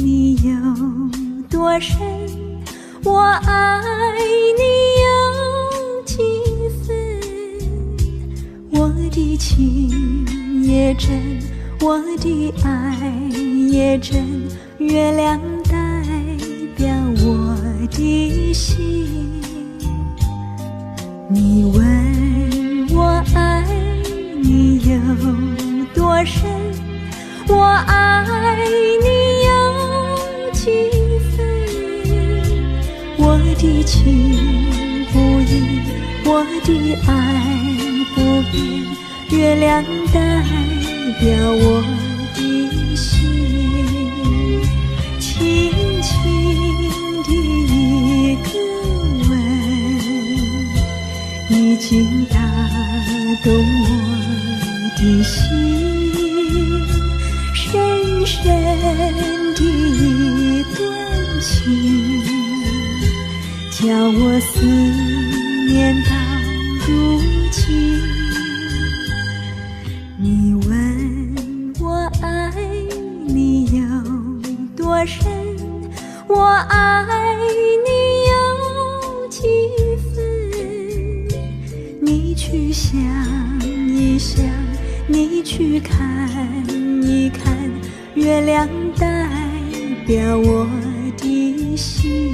你有多深，我愛你有幾分？我的情也真，我的愛也真，月亮代表我的心。你問我愛你有多深，我愛你有幾分？我的情不移，我的愛不變，月亮代表我的心。輕輕的一個吻，已經打動我的心，深深的一段情，叫我思念到如今。你問我愛你有多深，我愛你有幾分？你去想一想，你去看一看，月亮代表我的心。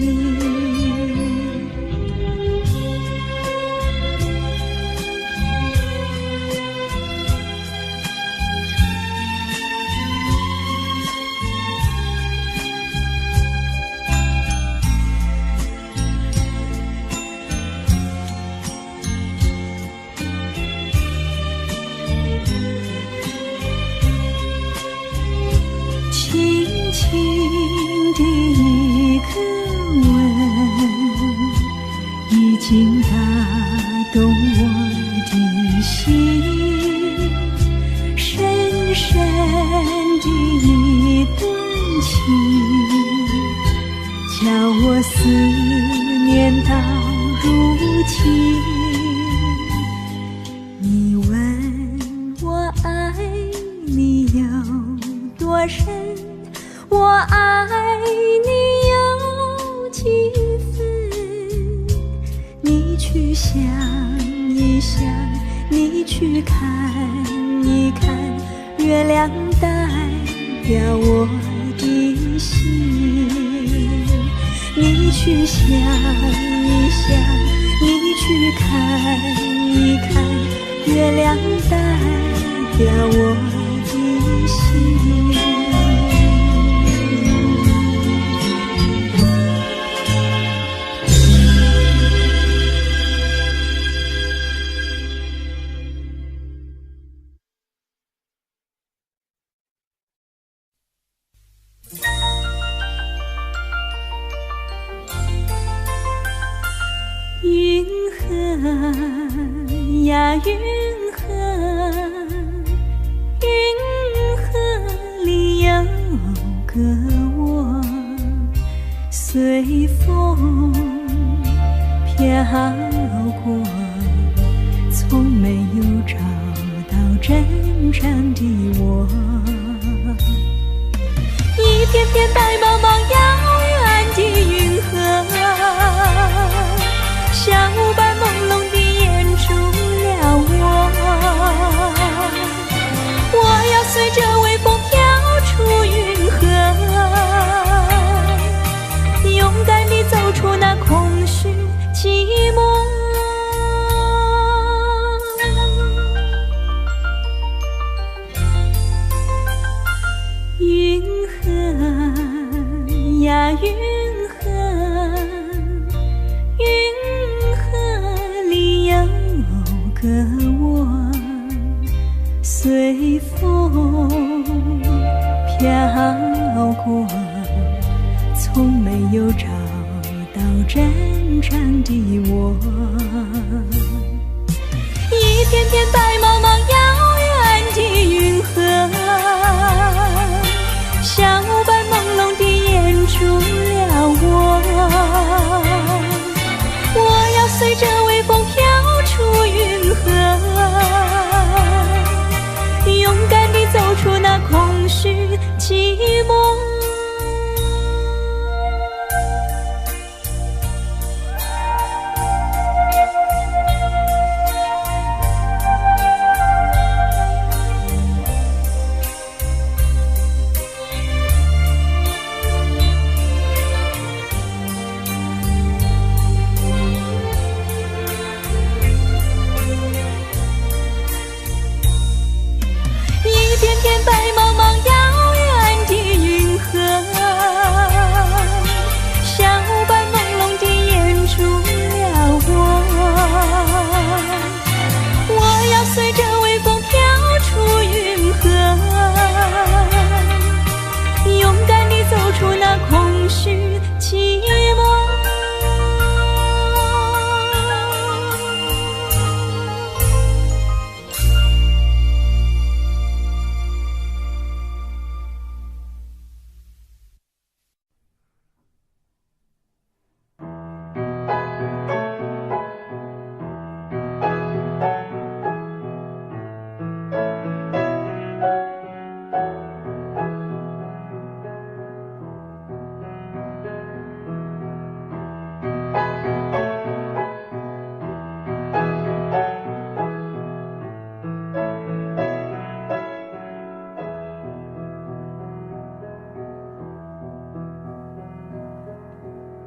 輕輕的一個吻，已經打動我的心，深深的一段情，叫我思念到如今。你問我愛你有多深，我愛你有幾分？你去想一想，你去看一看，月亮代表我的心。你去想一想，你去看一看，月亮代表我的心。雲河呀，雲河，雲河裡有個我，隨風飄過，從沒有找到真正的我。一片片白茫茫遙遠的雲河，像霧般朦朧地掩住了我。我要隨着微風飄出雲河，勇敢地走出那空虛寂寞。雲河呀，雲河，雲河裡有個我，隨風飄過，從沒有找到真正的我。一片片白茫茫遙遠的雲河，像霧般朦朧地掩住了我。我要隨着微風飄出雲河，勇敢地走出那空虛寂寞。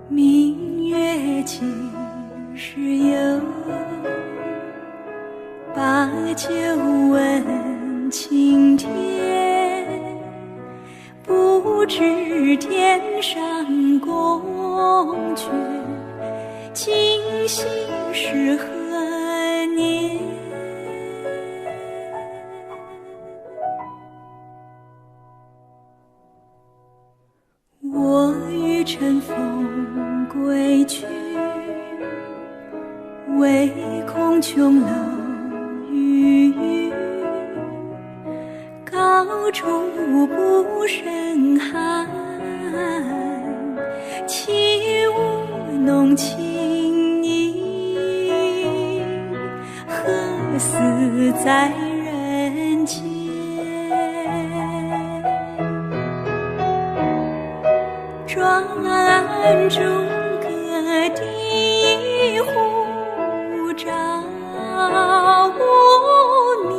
明月几时有？把酒问青天。不知天上宫阙，今夕是何年？我欲乘风归去，唯恐琼楼玉宇，高处不胜寒。起舞弄清影，何似在人间？转朱阁，低壶，照无眠。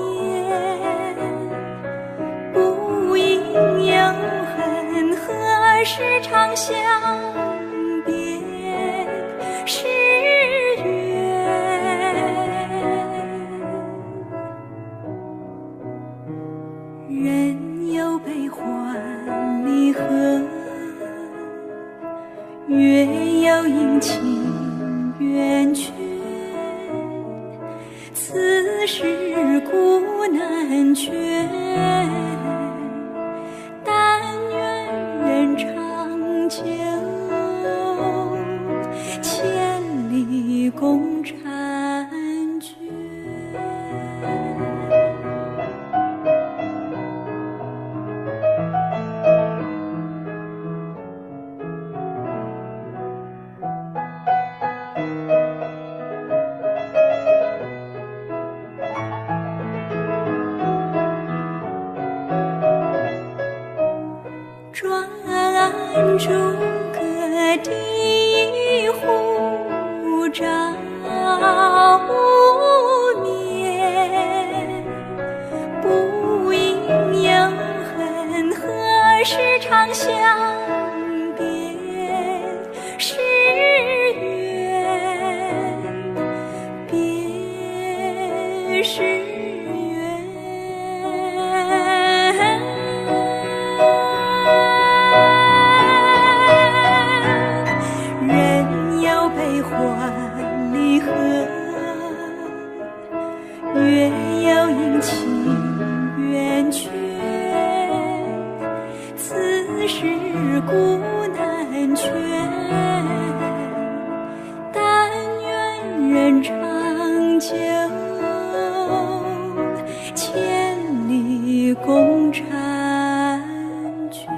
不应有恨，何时长相别是缘？人有悲欢离合，月有阴晴圆缺，此事古难全。但愿人长久，千里共婵娟。转朱阁，低壶，照无眠。不应有恨，何时长相别是缘？别是缘。人有悲欢离合，月有阴晴圆缺，此事古难全。但愿人长久，千里共婵娟。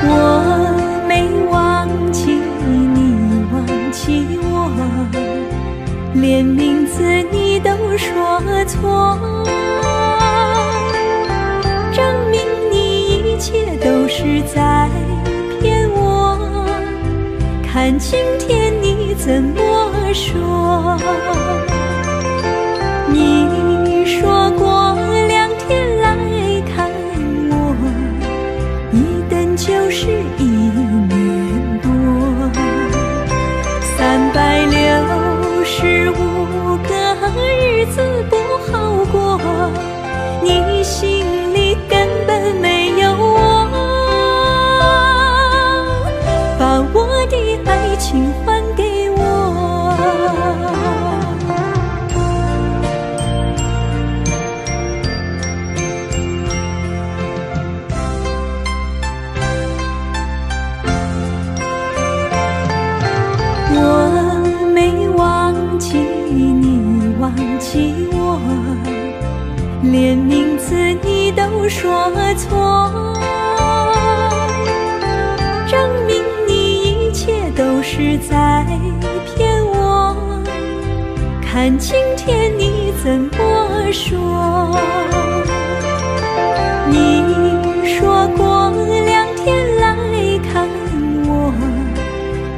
我没忘记你，忘记我，连名字你都说错，证明你一切都是在骗我。看今天你怎么说？你说过两天来看我，一等就是一年多，365个日子不好过，你心里根本没有我，把我的爱情还给我。連名字你都說錯，證明你一切都是在騙我。看今天你怎麼說？你說過兩天來看我，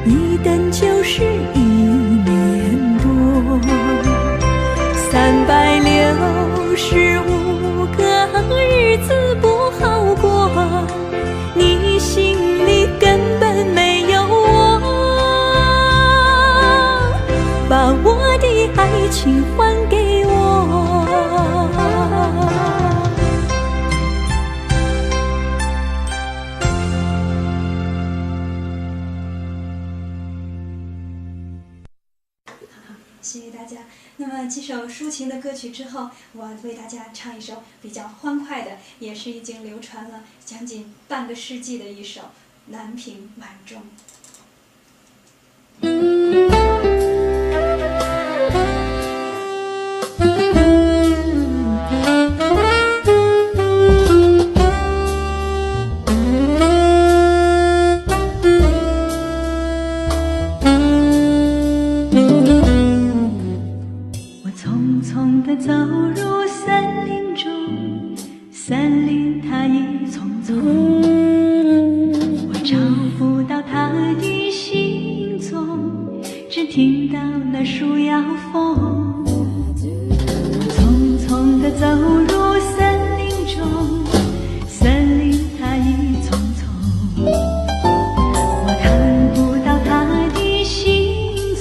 一等就是一年多，365個日子不好過，你心裡根本沒有我，把我的愛情還給我。謝謝大家。那麼幾首抒情的歌曲之後，我為大家唱一首比較歡快的，也是已經流傳了將近半個世紀的一首《南屏晚鐘》。走入森林中，森林它已匆匆，我找不到他的行蹤，只聽到那樹搖風。我匆匆地走入森林中，森林它已匆匆，我看不到他的行蹤，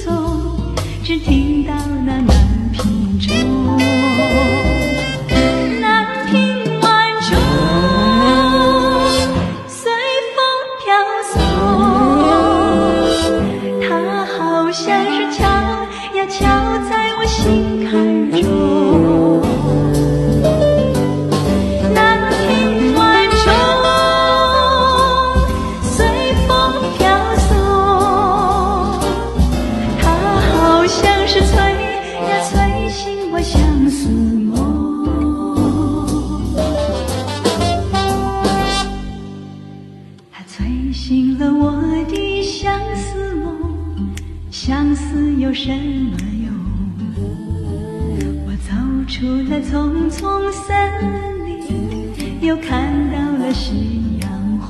只聽到那南屏鐘。有什麼用？我走出了匆匆森林，又看到了夕陽紅。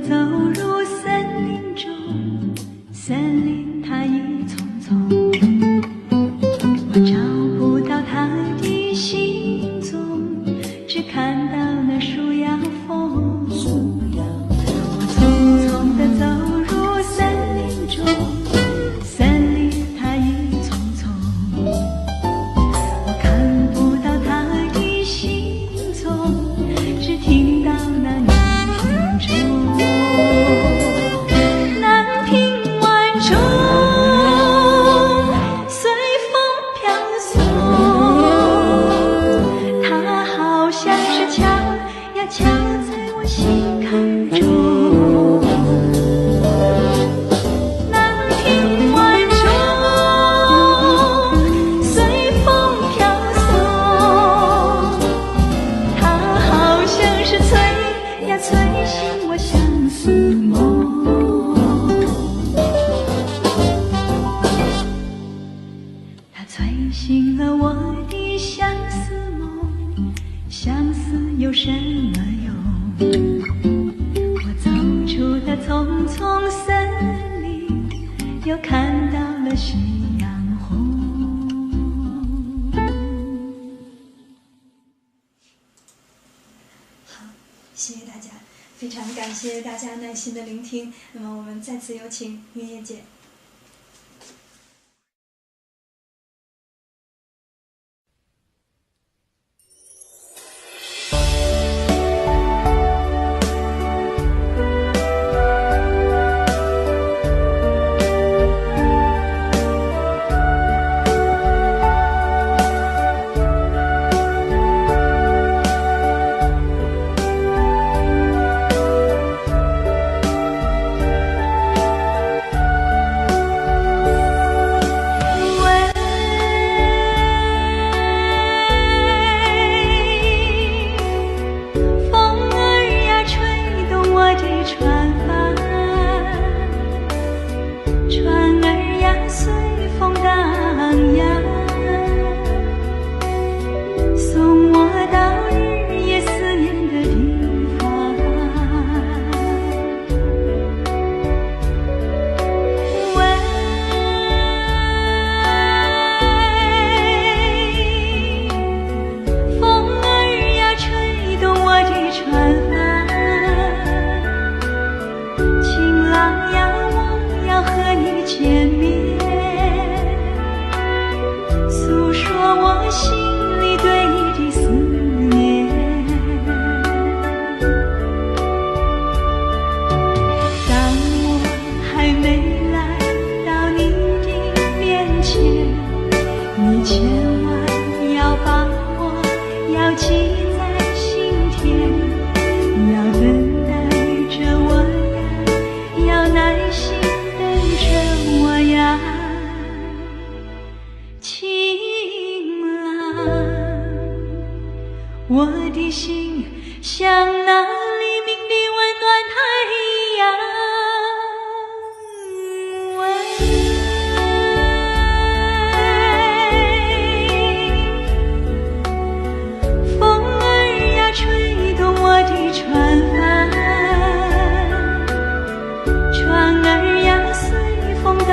走入森林中，森林它已匆匆，我找不到他的行蹤，只看到那樹搖風。我匆匆地走入森林中，森林它已匆匆，我看不到他的行蹤，只聽到那南屏鐘。敲在我心坎中，南屏晚鐘隨風飄送，它好像是催呀催醒我相思夢。它催醒了我的相思夢，相思有什麼用？我走出了匆匆森林，又看到了夕陽紅。好，謝謝大家，非常感謝大家耐心的聆聽。那麼我們再次有請雲葉姐。見面，訴說我心裡對你的思念。當我還沒來到你的面前，你千萬要把我要記在心田，要等待着我呀，要耐心等着我呀，情郎，我的心像那黎明的溫暖太陽。喂，風兒呀，吹動我的船帆，船兒呀，隨風蕩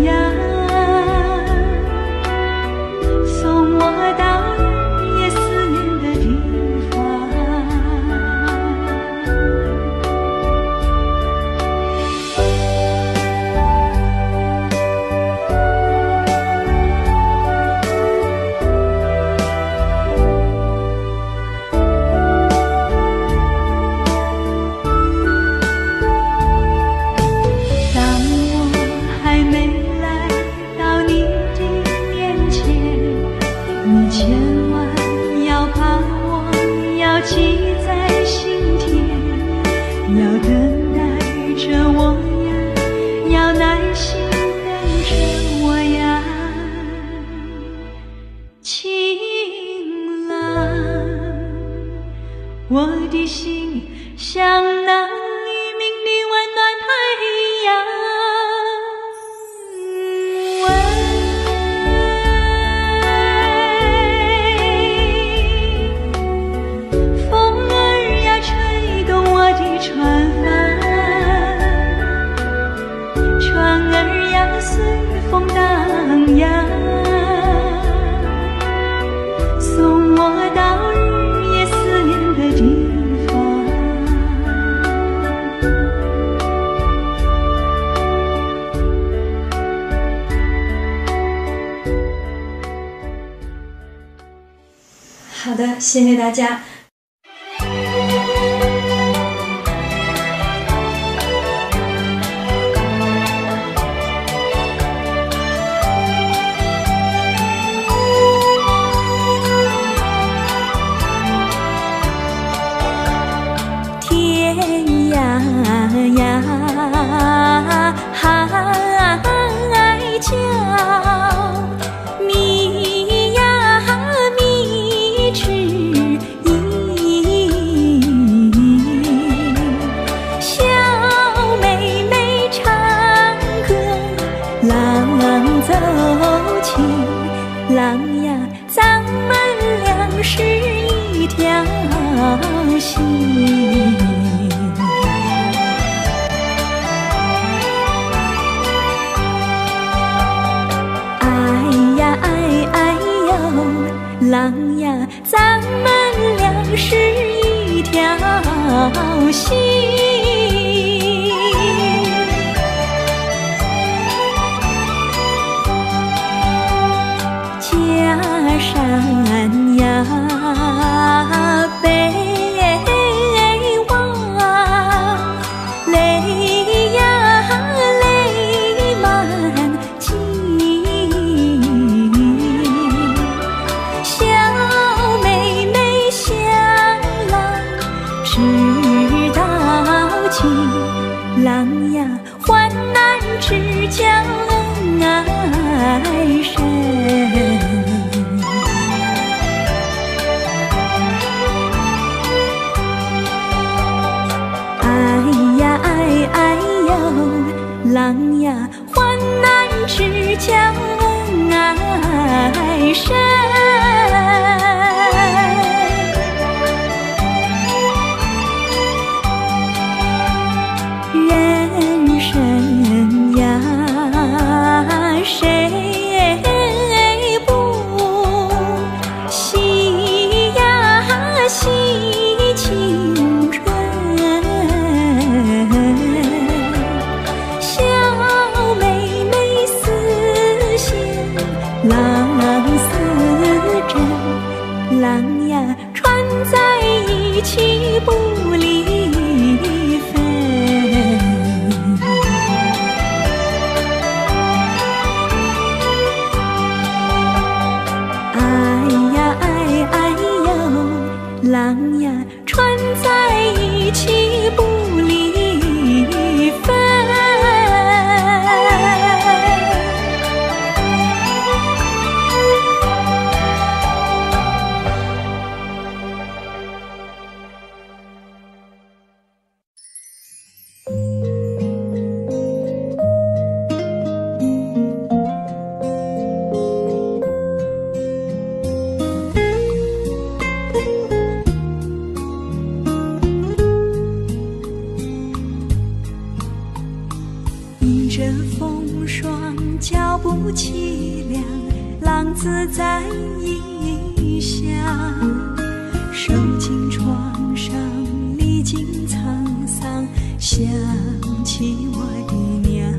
漾，送我到日夜思念的地方。當我還沒來到你的面前，你千萬要把我要記在心田，要等待着我呀，要耐心等着我呀，情郎，我的心像那黎明的溫暖太陽。喂，風兒呀，吹動我的船帆，船兒呀，隨風蕩漾，送我到日夜思念的地方。好的，謝謝大家。天涯呀，海角，迷呀迷知音，小妹妹唱歌，郎走情，郎呀，咱們倆是一條心。哎呀哎哎喲，郎呀，咱們倆是一條心。家山呀，北望，淚呀淚滿襟。小妹妹想郎知道情，郎呀，患難之交恩愛深。哎呀哎哎喲，郎呀，患難之交恩愛深。人生呀，誰不惜呀惜青春？小妹风霜，脚步凄凉，浪子在异乡，受尽创伤，历尽沧桑，想起我的娘，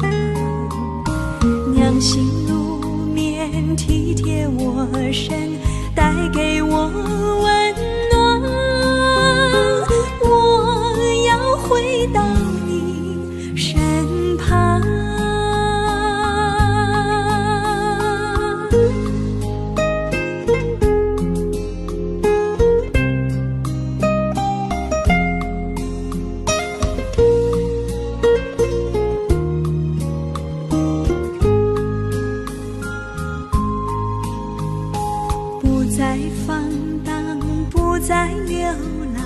娘心如绵，体贴我身，带给我温暖。我要回到你身旁。不再放荡，不再流浪，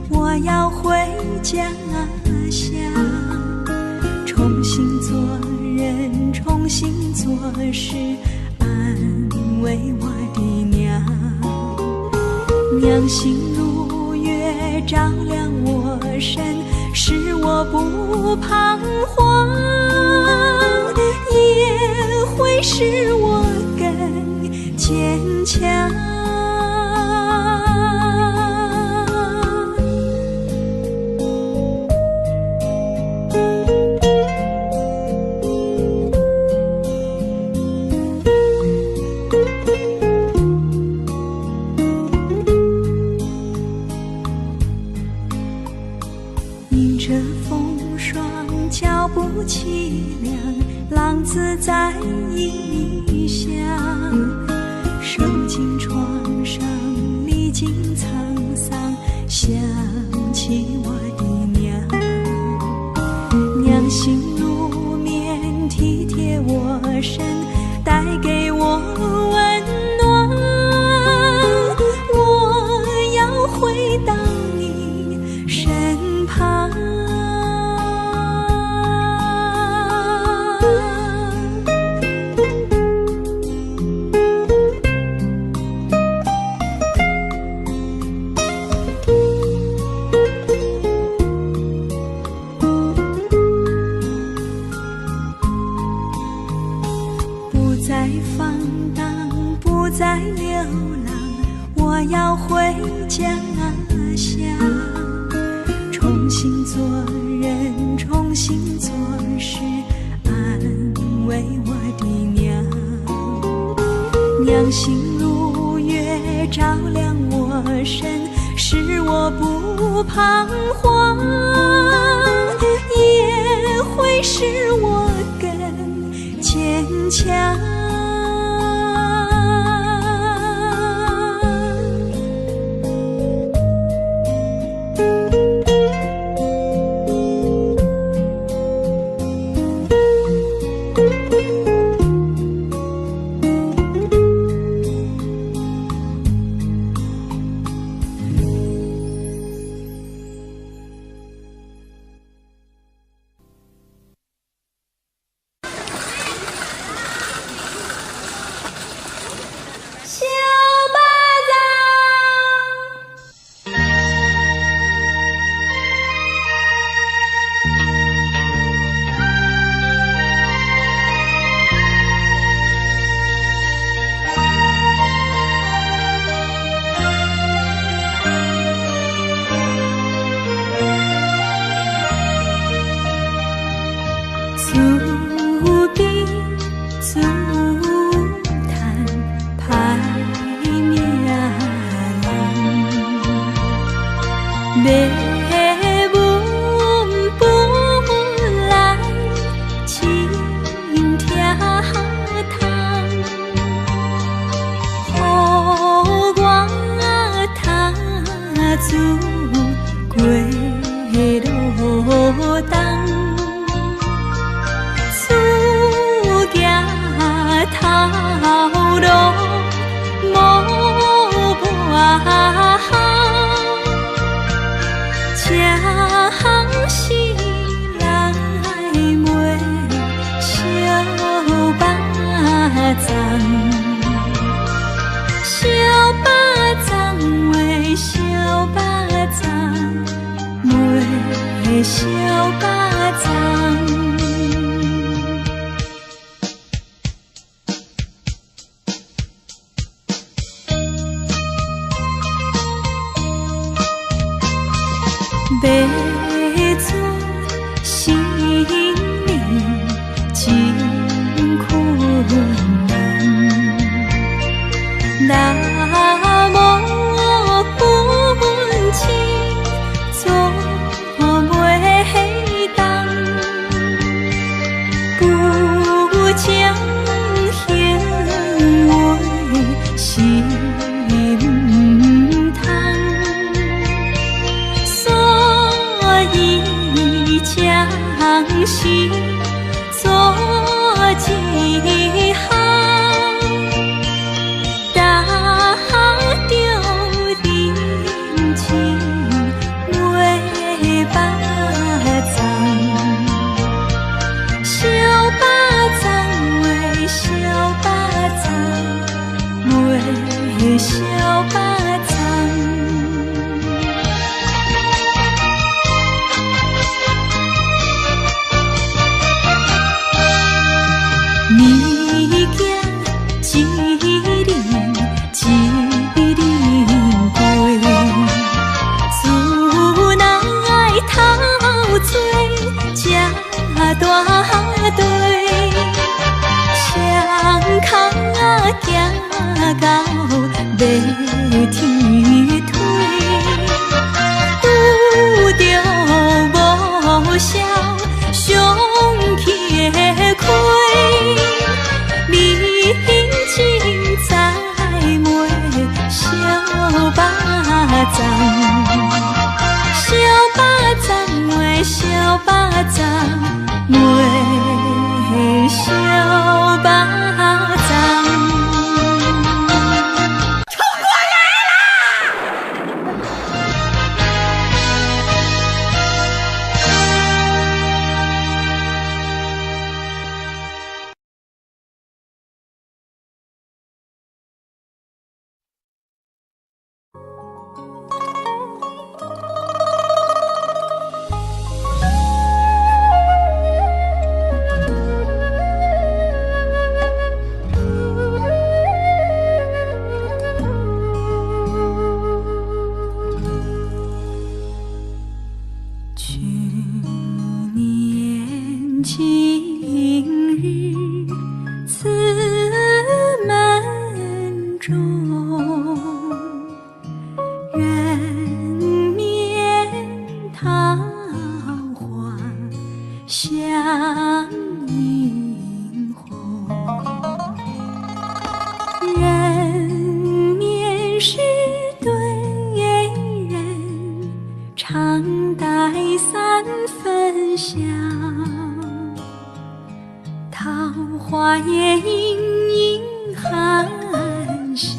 我要回家乡，重新做人，重新做事，安慰我的娘。娘心如月，照亮我身，使我不彷徨，也会使我更坚强。迎着风霜，脚步凄凉，浪子在异乡，受尽创伤，历尽沧桑，想起我的娘。娘心如绵，体贴我身，带给我温暖。我要回到你身旁。不再放荡，不再流浪，我要回家乡，重新做人，重新做事，安慰我的娘。娘心如月，照亮我身，使我不彷徨，也会使我更坚强。小巴掌。自比自叹歹命人，骂阮本来真忝痛，予我读书过路东。头路无半项，将死来袂小巴掌，小巴掌话小巴掌，袂小巴掌。欲做生命真困难，若無本錢做袂當，不將行為是毋通，所以將心做一項，擔著人情袂巴掌，小巴掌袂小巴掌袂小巴掌。物件一日一日贵，自来头做这大队，双跤行到欲天推，拄著无痟上起的亏，人情在袂小巴掌，小巴掌袂小巴掌袂小巴掌。冲过来啦！去年今日此门中，人面桃花相映红。人面是对人，常带三分笑。桃花叶盈盈含笑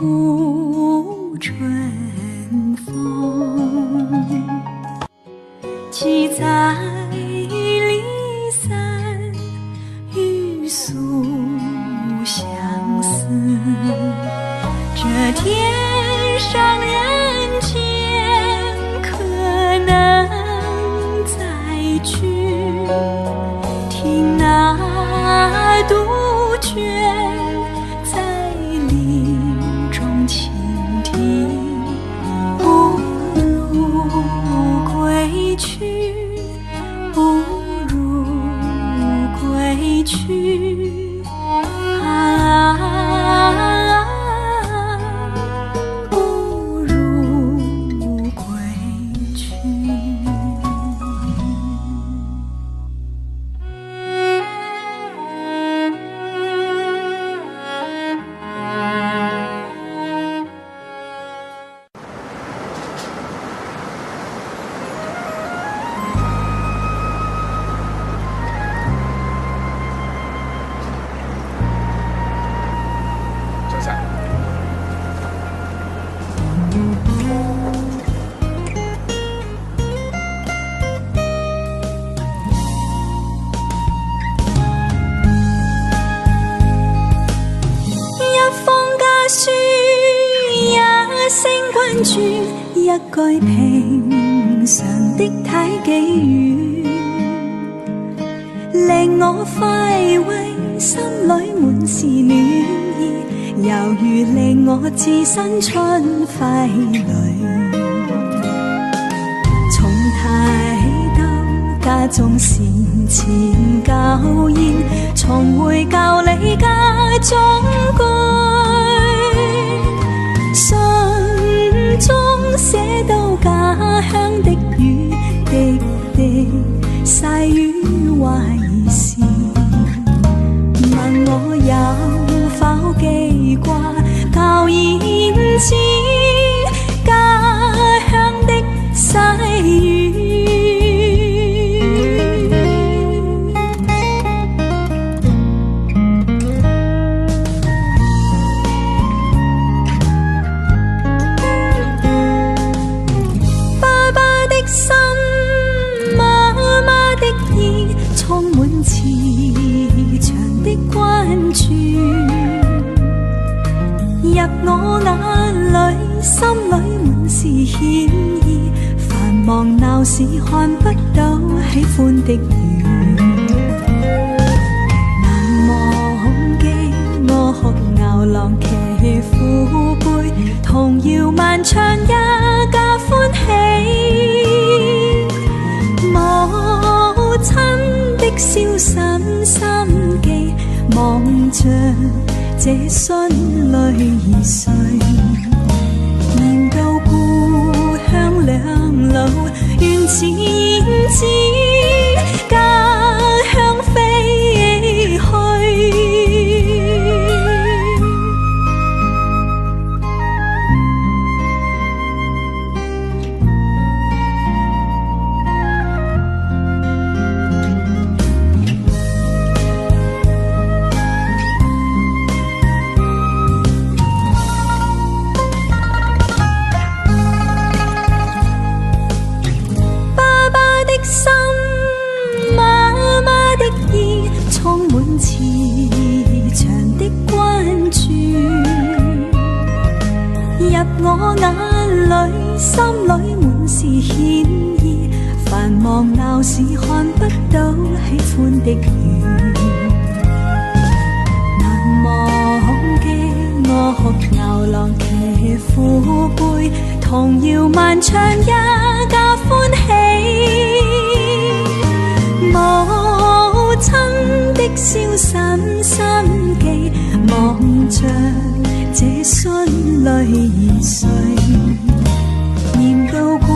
误春风。记载离散，欲诉相思。这天上人间，可能再聚？听那杜鹃在林中倾听，不如归去，不如归去。啊，不如归去。早晨。一風家書，一聲關注，一句平常的體己語，令我快慰，心裏滿是暖意，猶如令我置身春暉裏。家中辛勤高音，重回到你家中歸。信中寫到家鄉的雨滴滴細雨懷思，問我有否記掛舊燕子家鄉的細雨。爸爸的心，媽媽的意，充滿慈祥的關注。入我眼裏，心裏滿是歉意。繁忙鬧市看不到喜歡的魚。難忘記我學牛郎騎虎背，童謠漫唱一家歡喜。母親的笑深深記，望着這信淚垂。念到故鄉兩老，願似燕子家鄉飛去。爸爸的心，媽媽的意，充滿慈祥的關注。入我眼裏，心裏滿是歉意。繁忙鬧市看不到喜歡的魚。難忘記我學牛郎騎虎背，童謠漫唱一家歡喜。母親的笑深深記，望着這信淚垂。念到故